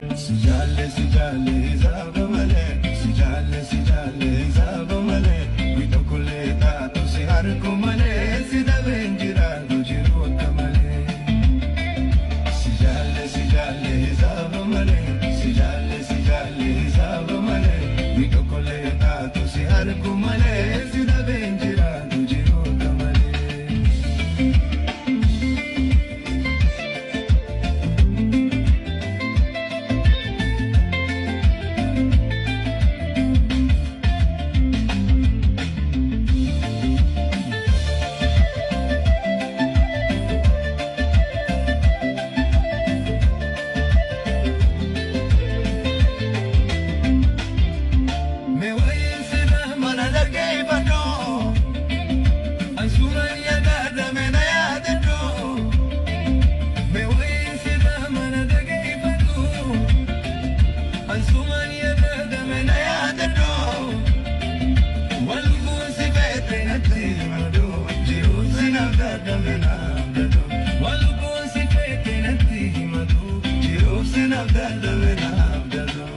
Si jaalle si jaalle hisaaba malee, si jaalle si jaalle hisaaba malee, tokkollee taatu si harku malee, si dhabeen jiraatu jiru akka malee. Si jaalle si jaalle hisaaba malee, si jaalle si jaalle hisaaba malee, tokkollee taatu si harku malee, si dhabeen jiraatu jiru akka malee. Me wayin sirra mana dhaggeeffadhu, ansumaan yaadadame na yaadadhu. Me wayin sirra mana dhaggeeffadhu, ansumaan yaadadame na yaadadhu. Walbuun si feete natti himadhu, jiruun si naaf dadhabe naaf dadhu. Walbuun si feete natti himadhu, jiruun si naaf dadhabe naaf dadhu.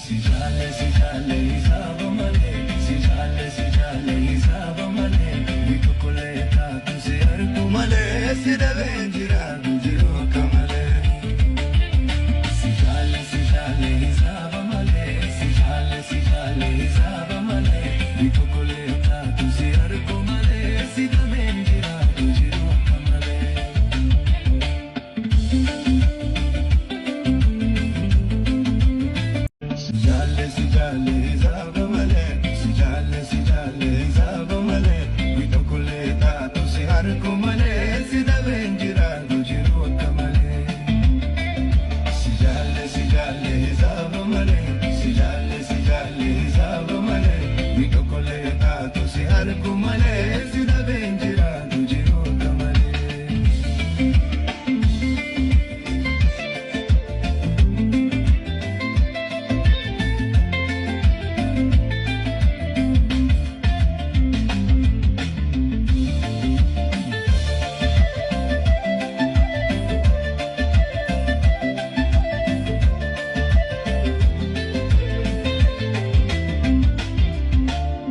Si jaalle si jaalle hisaaba malee, si jaalle si jaalle hisaaba malee, tokkollee taatu si argu malee, si dhabeen jiraatu jiru akka malee. Si jaalle si jaalle hisaaba malee, si jaalle si jaalle hisaaba malee, tokkollee taatu si argu malee, si dhabeen jiraatu jiru akka malee. Si jaalle si jaalle hisaaba malee, si jaalle si jaalle hisaaba malee, tokkollee taatu si harku malee, si dhabeen jiraatu jiru akka malee. Si jaalle si jaalle hisaaba malee, si jaalle si jaalle hisaaba malee, tokkollee taatu si harku malee, si dhabeen jiraatu jiru akka malee.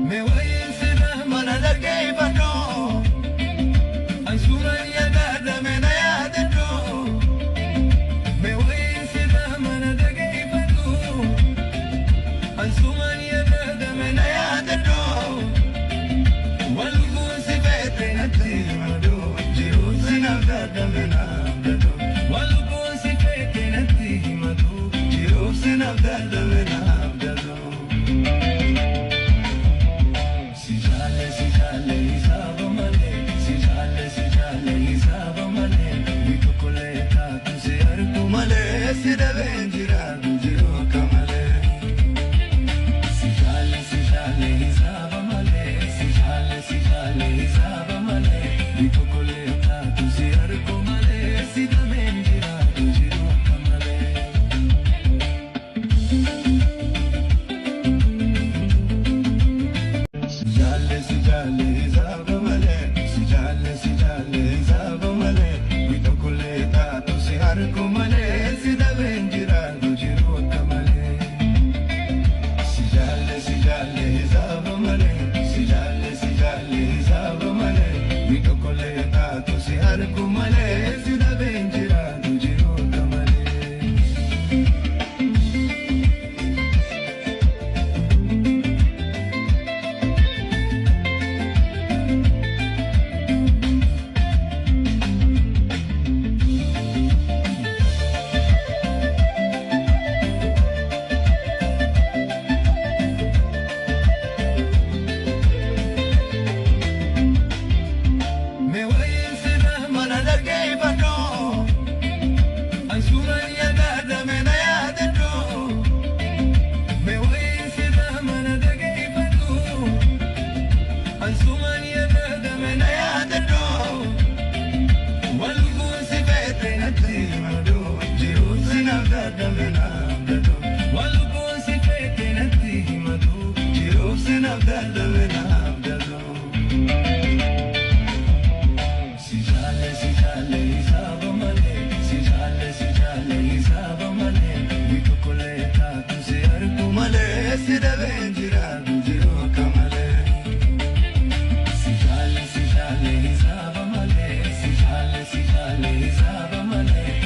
Me wayin sirra mana dhaggeeffadhu, ansumaan yaadadame na yaadadhu. Me wayin sirra mana dhaggeeffadhu, ansumaan yaadadame na yaadadhu. Walbuun si feete natti himadhu, jiruun si naaf dadhabe naaf dadhu. Walbuun si feete natti himadhu, jiruun si naaf dadhabe naaf dadhu. Si jaalle si jaalle hisaaba malee, si jaalle si jaalle hisaaba malee, tokkollee taatu si argu malee, si dhabeen jiraatu jiru akka malee. Si jaalle si jaalle hisaaba malee, si jaalle si jaalle hisaaba malee, tokkollee taatu si argu malee, si dhabeen jiraatu jiru akka malee. Si jaalle si jaalle hisaaba malee, si jaalle si jaalle hisaaba malee, tokkollee taatu si harku malee, si dhabeen jiraatu jiru akka malee. Si jaalle si jaalle hisaaba malee, si jaalle si jaalle hisaaba malee, tokkollee taatu si harku malee, si dhabeen jiraatu jiru akka malee. jira jiru akka malee. Si jaalle si jaalle hisaaba malee si jaalle si jaalle hisaaba malee.